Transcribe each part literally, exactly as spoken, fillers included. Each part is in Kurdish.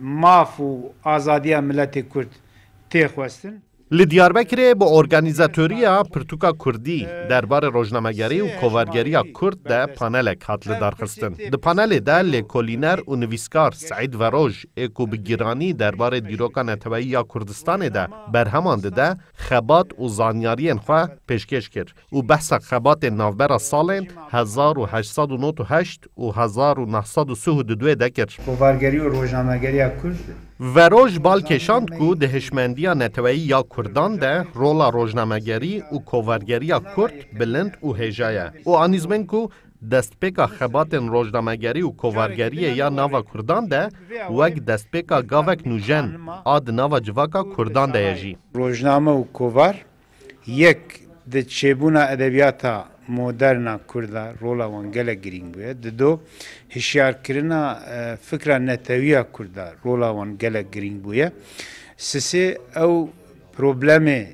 Maf û azadiya miletê Kurd tê xwestin. Li Diyarbekirê bi organîzatoriya Pirtûka Kurdî derbarê rojnamegerî û kovargeriya Kurd de panelek hat lidarxistin. Di panelê de lêkolîner û nivîskar Seîd Veroj ê ku bi giranî derbarê dîroka neteweyî ya Kurdistanê de berheman dide, xebat û zanyariyên xwe pêşkêş kir û behsa xebatên navbera salên hezar û heşt sed û nod û heşt û hezar û neh sed û sih û du de kir. Kovargerî û rojnamegeriya Kurd. Veroj bal kêşand ku di hişmendiya neteweyî ya Kurdan de rola rojnamegerî û kovargeriya Kurd bilind û hêja ye û anîzmin ku destpêka xebatên rojnamegerî û kovargeriyê ya nava Kurdan de wek destpêka gavek nûjen a di nava civaka Kurdan de ye jî. Rojname û kovar yek di çêbûna edebiyata moderna Kurda rola wan gelek girîng bûye. Di do hişyarkirina, e, fikra netewiya Kurda rola wan gelek girîng bûye. Sisê ew problemê,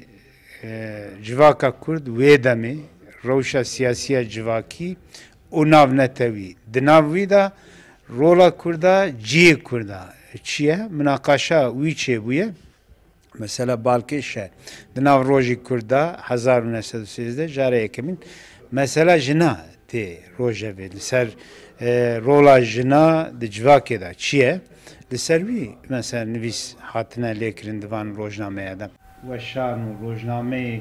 e, civaka Kurd wê demê rewşa siyasiya civakî û navnetewî. Di nav wî de rola Kurda, cihê Kurda çi ye? Minaqaşa wî çêbûye. Mesela balkêş e. Di nav rojî Kurda hezar û neh sed û sêzdeh jara yekemîn mesela jina tê rojevê. Li ser, e, rola jina di civakê de çi ye? Li ser wî mesela nivîs hatine lêkirin di van rojnameya de. Weşan û rojnameyê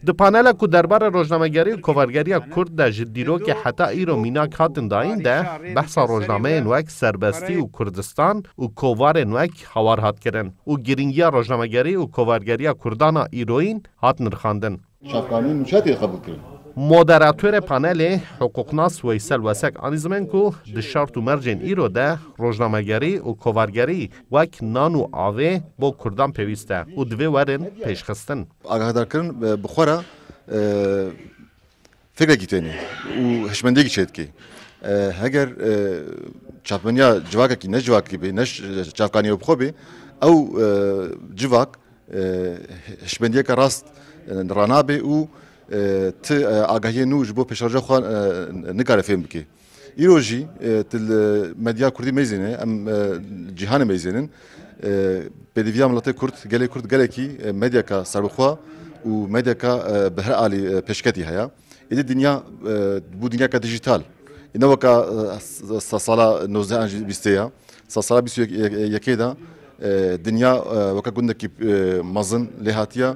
Di panela ku derbarê rojnamegerî û kovargeriya Kurd de ji dîrokê heta îro mînak hatin dayîn de, behsa rojnameyên wek Serbestî û Kurdistan û kovarên wek Hawar hat kirin û girîngiya rojnamegerî û kovargeriya Kurdan a îroyîn hat nirxandin. Çavkanî nûçe tê qebûl kirin. Moderatorê panelê, hiqûqnas Weysel Wesek anîzmen ku di şert û mercên îro de rojnamegerî û kovargerî wek nan û avê bo Kurdan pêwîst e û divê werin pêşxistin. Agahdarkirin, e, bi xwe re, e, fikrekî têne û hişmendiyekî çêdike. E, heger, e, çavbeniya civakekî, ne civakekî bê, ne ş-, çavkaniyê bi xwe bê, ew, e, civak, e, hişmendiyeke rast, e, ranabê û, e, ti, e, agahiyê nû ji bo pêşroja xwe, e, nikare fêm bike. Îro jî, e, tu li medya kurdî meyzêne, em, e, cîhanê meyzênin. E, pêdiviya miletê kurd, gelê kurd gelekî, e, medyaka serbixwe û medyaka, e, bi her alî, e, pêşketî heye. Êdî dinya, e, bû dinyaka dijîtal. Ê ne weka, e, s-, s-, sala nozdeh an jî bîstê ya. Sa-, sala bîst û yek, yek, yekê de, e, dinya, e, weke gundekî, e, mezin lê hatiye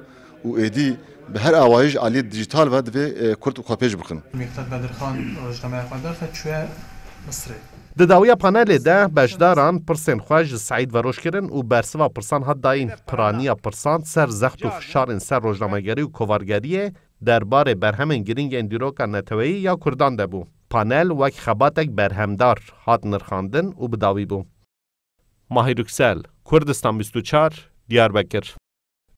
û êdî bi her awayî ji aliyê dijîtal ve divê, e, kurd xwe pêş bixin. Mîqdad Bedirxan rojnameya xwe derxe çûye Misirê. Di dawiya panelê de beşdaran pirsên xwe ji Seîd Veroj kirin û bersiva pirsan hat dayîn. Piraniya pirsan ser zext û fişarên ser rojnamegerî û kovargeriyê derbarê berhemên girîng ên dîroka neteweyî ya Kurdan de bû. Panel wek xebatek berhemdar hat nirxandin û bi dawî bû. Mahir Yüksel, Kurdistan bîst û çar, Diyarbekir.